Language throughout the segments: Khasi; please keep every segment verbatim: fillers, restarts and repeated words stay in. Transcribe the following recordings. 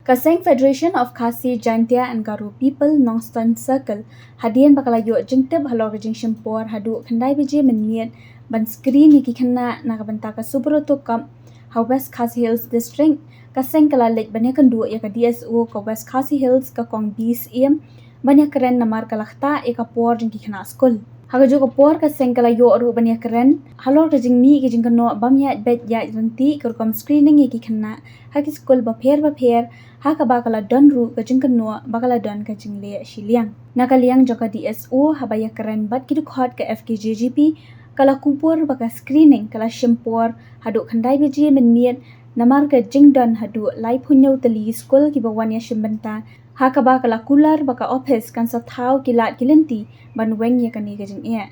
Ka seng Federation of Khasi Jaintia and Garo People Nongstoiñ Circle hadien ba ka la ïoh jingtip halor ka jingshim por haduh khyndai baje mynmiet ban screen ïa ki khynnah na ka bynta ka Subroto Cup ha West Khasi Hills District, ka seng ka la leit ban ïakynduh ïa ka D S O ka West Khasi Hills, ka Kong B C M, ban ïakren namar ka la ktah ïa ka por jong ki khynnah skul. Ha kajuh ka por ka seng ka la ïoh ruh ban ïakren halor ka jingmih ka jingkynnoh bym ïaid beit ïaid ryntih, ka rukom screening ïa ki khynnah ha ki skul bapher bapher, ha kaba ka la don ruh ka jingkynnoh ba ka la don ka jingleh shiliang. Na ka liang jong ka D S O, haba ïakren bad ki dkhot ka F K J G P, ka la kubur ba ka screening ka la shim por haduh khyndai baje mynmiet, namar ka jingdon haduh laiphew hynñiew tylli skul kiba wan ïashim bynta, ha kaba ka la kular ba ka ophis kan sa thaw ki lad ki lynti ban weng ïa kane ka jingeh.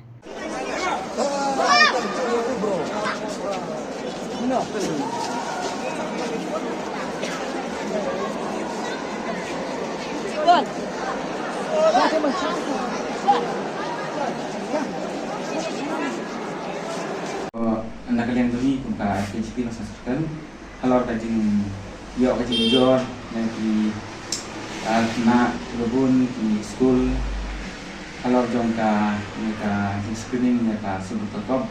Na ka liang jong ngi kum ka F K J P Nongstoiñ Circle, halor ka jingïoh ka jingujor na ki, ah, khynnah kiba bun ki skul halor jong ka, ïa ka jingscreening ïa ka Subroto Cup.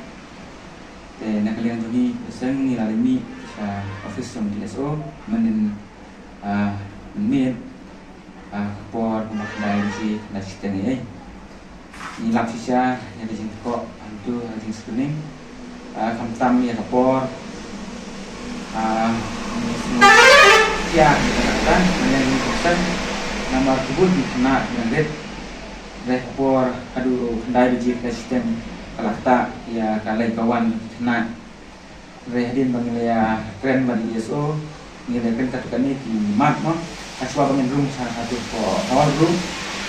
Te na ka liang jong ngi, seng ngi la dei mih sha office jong D S O mynnin, ah, mynmiet, ah, ka por kumba khyndai baje la shiteng ei. Ngi lap shisha ïa ka jingkoh hangtu ha ka jingscreening. Ah, khamtam ïa ka por. Ah, ngi sngew ïa ka kata, ngi ïa ngi konsern namar ki bun ki khynnah ki nang rit. Hynrei ka por haduh khyndai baje ka shiteng ka la ktah ïa ka leit ka wan ki khynnah. Hynrei hadien ba ngi la ïakren bad D S O, ngi la ïakren katto katne ki mat mo. Hashwa ba ngin rung sha haduh ka hall ruh,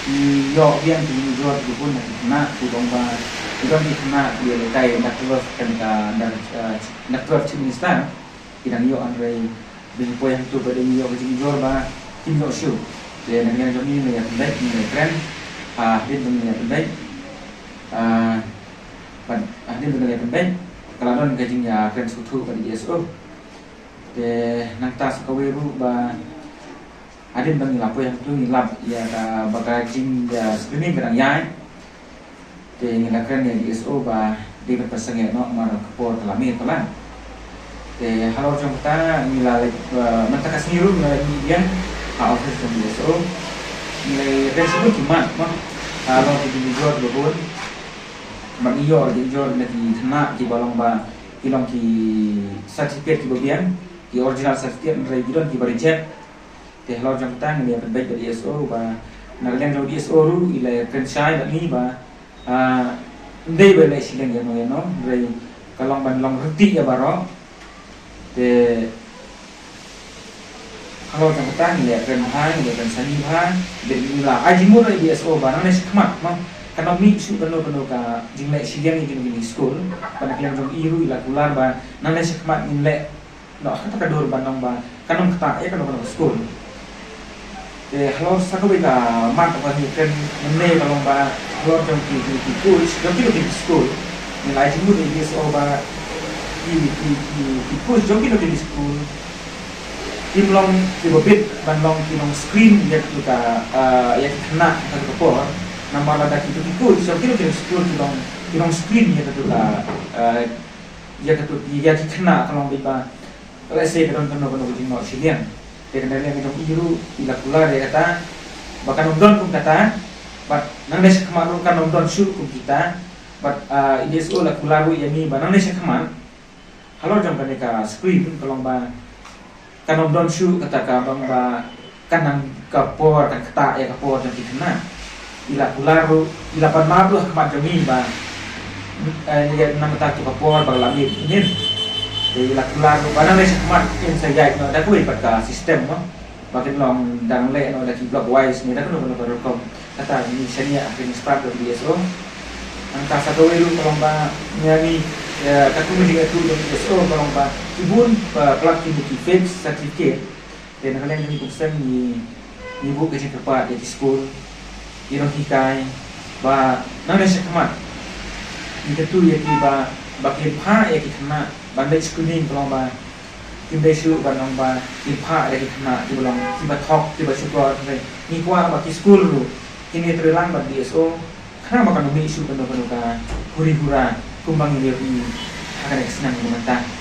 ngi ïoh biang ki jingujor kiba bun na ki khynnah, ki long ba ki don ki khynnah kiba ïalehkai under twelve, kane ka under, eh, under twelve Chief Minister, ki dang ïoh, hynrei ba ngi poi hangto ba dei ngi ïoh ka jingujor ba kim ïoh shuh. Te na ka liang jong ngi ngi la ïapynbeit, ngi la ïakren, ha hadien ba ngi la ïapynbeit, ah, bad hadien ba ngi la ïapynbeit, ka la don ka jingïakren sngewthuh bad D S O. Te nangta sa kawei ruh ba hadien ba ngi la poi hangto ngi lap ïa ka ba ka jing, ïa, screening ka dang ïaid. Te ngi la kren ïa D S O ba dei ban pynsangeh noh namar ka por ka la miet palat. Te halor jong kata ngi la leit, eh, mynta ka sngi ruh ngi la leit mih biang ha office jong D S O. Ngi la ïakren sha ki mat mo halor ki jingujor kiba bun. Bad ngi ïoh ki jingujor na ki khynnah kiba long ba ki long ki certificate kiba biang, ki original certificate, hynrei ki don kiba reject. Te halor jong kata ngi la ïapynbeit bad D S O ba na ka liang jong D S O ruh i la kren shai bad ngi ba, ah, ym dei ba leh shiliang ïano ïano, hynrei ka long ban long ryntih ïa baroh. Te halor jong kata ngi la kren bha, ngi la kren sani bha, bad ngi la ai jingmut ïa D S O ba nangne shakhmat mo, kan ym mih shuh kano kano ka jingleh shiliang ïa kino kino ki skul. Ba na ka liang jong i ruh i la kular ba nangne shakhmat ngin leh noh ha kata ka dur ban long ba kan ym ktah ïa kano kano ka skul. Te halor sa kawei ka mat ba ngi kren mynne ka long ba halor jong ki, ki, ki coach jong kino kino ki skul, ngi la ai jingmut ïa D S O ba ki, ki, ki, ki coach jong kino kino ki skul kim long kiba bit ban long ki nongscreen ïa kito ka, ah, ïa ki khynnah ha kato ka por. Namar lada kito ki coach jong kino kino ki skul ki long, ki nongscreen ïa kato ka, ah, ïa kato, ïa ki khynnah, ka long beit ba lehse ka don kano kano ka jingnoh shiliang. Te ka na liang jong i ruh i la kular ïa kata ba kan ym don kum kata, bad nangne shakhmat ruh kan ym don shuh kum kita. Bad, ah, i D S O la kular ruh ïa ngi ba nangne shakhmat halor jong kane ka screen ka long ba kan ym don shuh kata ka long ba kan nang ka por, kan ktah ïa ka por jong ki khynnah. I la kular ruh, i la pan map ruh ha khmat jong ngi ba, eh, ïa namar kata ka por ba la mih mynnin. Te i la kular ruh ba nangne shakhmat kin sa ïaid noh da kawei pat ka system mo, ba kin long dang leh noh da ki block wise ne da kano kano ka rukom. Kata ngi shaniah ha ka jingstad jong D S O. Nangta sa kawei ruh ka long ba ngi, eh, katkum ka jingïathuh jong D S O ka long ba ki bun, eh, palat kine ki fake certificate. Te na ka liang jong ngi kum seng ngi, ngi buh ka jingkyrpad ïa ki skul, ki nonghikai, ba nangne shakhmat ngi kyntu ïa ki ba, ba kin phah ïa ki khynnah ban leit screening, ka long ba Kim dei shuh ban ong ba ki phah da ki khynnah kiba long kiba thok kiba shukor, hynrei ngi kwah ba ki skul ruh kin ïatreilang bad D S O khnang ba kan ym mih shuh kano kano ka huri hura kumba ngi la ïohi ha kane ka snem mynta.